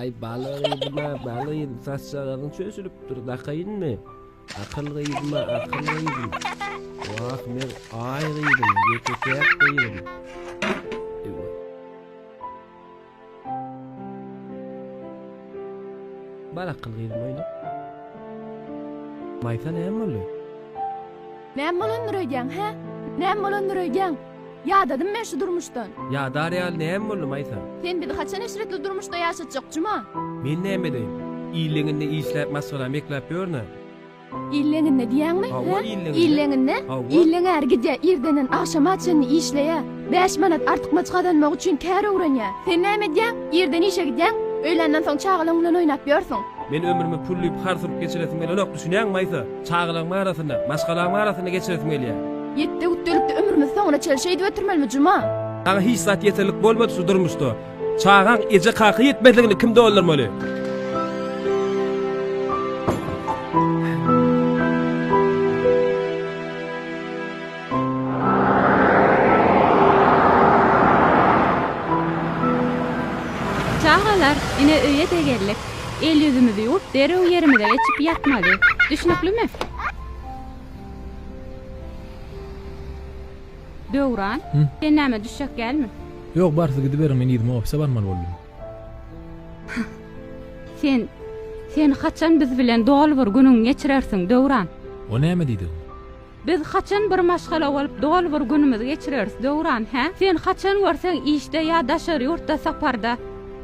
Aý bala gyzym-a, bala gyzym, saçjagazyň çözülipdir, dakaýynmy? Akyl gyzym-a, akyl gyzym. Wah, men aý gyzym, ýeke-täk gyzym. Ewa. Bar akyl gyzym oýna. Maýsa näme boldy? Näme bolandyr öýdýäň, hä? Näme bolandyr öýdýäň? Ýadadym men şu durmuşdan. Ýadar ýaly näme boldy, Maýsa? Sen bizi haçan eşretli durmuşda ýaşatjak, Juma? Men näme edeýin? Illeňinde işläp maşgalamy ekläp ýörün-ä. Illeňinde diýýäňmi, hä? Hawa, illeňinde. Illeňinde? Hawa. Illeň äri gidýär, irdenden agşama çenli işleýär. Bäş manat artykmaç gazanmak üçin kär öwrenýär. Sen näme edýäň? Irden işe gidýäň, öýländen soň çagalaň bilen oýnap ýörsüň. Men ömrümi pul diýip hars urup geçiresim gelenok, düşünýäňmi, Maýsa? Çagalaryň arasynda, maşgalaň arasynda geçiresim gelýär. Ýetde-gütdelikde ömrümizi soňuna çenli şeýdip ötürmelimi, Juma? Saňa hiç zat ýeterlik bolmady şu durmuşda. Çagaň eje-kaka ýetmezligini kim doldurmaly? Çagalar, ine öýe-de geldik. El-ýüzümizi ýuwup, derrew ýerimize geçip ýatmaly. Düşnüklimi? Döwran, sen näme düşjek dälmi? Ýok, bar siz gidiberiň, men yzyma ofise barmaly boldum. Sen, sen haçan biz bilen doly bir günüňi geçirersiň, Döwran? O näme diýdigiň? Biz haçan bir maşgala bolup doly bir günümizi geçireris, Döwran, hä? Sen haçan görseň işde ýa daşary ýurtda saparda.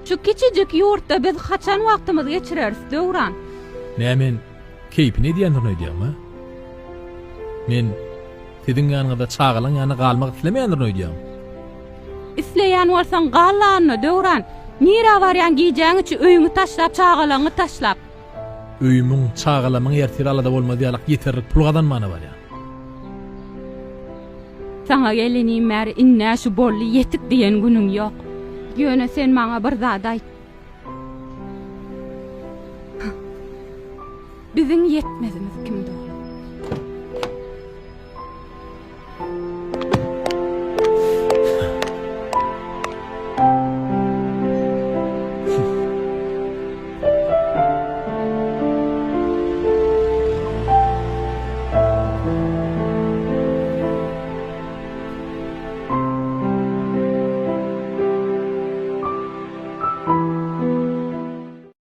Şu kiçijik ýurtda biz haçan wagtymyzy geçireris, Döwran? Nä men keýpini edýändirin öýdýäňmi? Men siziň ýanyňyzda çagalaň ýanynda galmak islemeýändirin öýdýäňmi? Isleýän bolsaň gal-la onda, Döwran. Nirä barýaň gijäň içi öýüňi taşlap, çagalaňy taşlap? Öýümiň, çagalamyň ertiri alada bolmaz ýalak ýeterlik pul gazanmana barýan. Saňa gelenim bäri ind-ä şu boldy ýetik diýen günüň ýok. Ýöne sen maňa bir zat aýt. Biziň ýetmezimizi kim dolar?